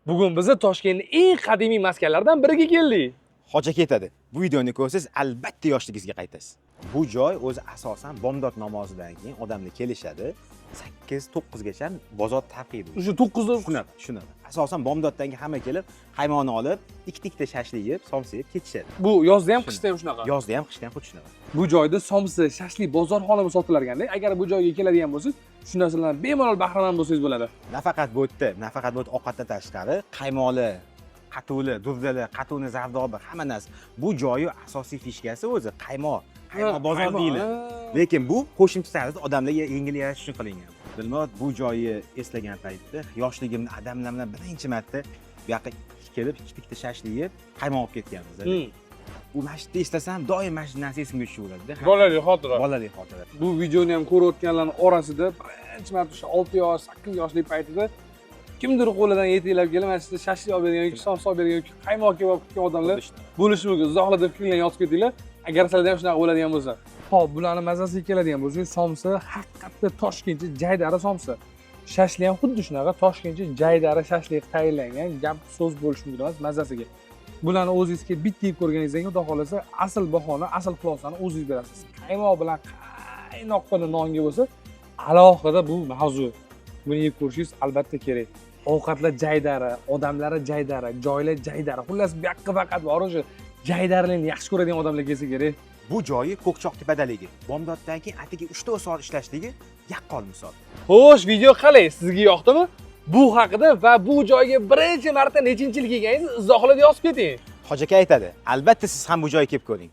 Bugun biz Toshkentning eng qadimiy maskanlaridan biriga keldik. Hoji ketadi. Bu videoni ko'rsangiz, albatta yoshligingizga qaytasiz. Bu joy o'zi asosan bomdod namozidan keyin odamlar kelishadi. 8-9 gacha bozor tarqaydi. O'sha 9 da. Shunaqa, shunaqa. Asosan bomdoddan keyin hamma kelib, qaymoqni olib, ikkita ikkita shashlik yeb, somsa yeb ketishadi. Bu yozda ham, qishda ham shunaqa. Yozda ham, qishda ham xuddi shunaqa. Bu joyda somsa, shashlik bozor xonimi sotilar ekanda. Agar bu joyga keladigan bo'lsangiz, shu narsalardan bemalol bahramand bo'lsangiz bo'ladi. Nafaqat bu yerda ovqatdan tashqari, qaymoqli, qatuvli, durdali, qatuvni zardobi, hamma narsa. Bu joyi asosiy фишка si o'zi qaymoq. Qaymoq bozor deyiladi. Lekin bu qo'shimcha tarzda odamlarga yengil yarashish uchun qilingan. Dilmurod, bu joyni eslagan paytda yoshligimda adamlar bilan birinchi marta bu yoqqa kelib, ikkita ikkita shashlik yeb, qaymoq olib ketganmiz. U mana shu yerda eslasam, doim mana shu narsa esimga tushaveradi. Bolalik xotira. Bolalik xotira. Bu videoni ham ko'rayotganlarning orasida birinchi marta o'sha 6 yosh, 8 yoshlik paytida kimdir qo'lidan yetaklab kelib, mana shu yerda shashlik olib bergan yoki somsa olib bergan yoki qaymoq kelib olib ketgan odamlar bo'lishi mumkin. Izohlarda fikrlarni yozib ketinglar. Agar sizlarda ham shunaqa bo'ladigan bo'lsa. Xo'p, bularni mazasiga keladigan bo'lsak, somsa haqiqatda toshkentcha jaydari somsa. Shashlik ham xuddi shunaqa toshkentcha jaydari shashlik tayyorlangan, gap so'z bo'lishi mumkin emas mazasiga. Bularni o'zingiz kelib bitta yeb ko'rganingizdan keyin, xudo xohlasa, asl bahoni, asl xulosani o'zingiz berasiz. Qaymoq bilan qaynoqqina nonga bo'lsa, alohida bu mavzu. Buni yeb ko'rishingiz albatta kerak. Ovqatlar jaydari, odamlari jaydari, joylar jaydari. Xullas, bu yoqqa faqat bor o'sha jaydarilikni yaxshi ko'radigan odamlar kelsa kerak. Bu joyi Ko'kchoq tepadaligi. Bomdoddan keyin atigi 3-4 soat ishlashligi yaqqol misol. Xo'sh, video qalay? Sizga yoqdimi? Bu haqida va bu joyga birinchi marta nechinchi yil kelganingizni izohlarda yozib keting. Hoji aka aytadi, albatta siz ham bu joyga kelib ko'ring.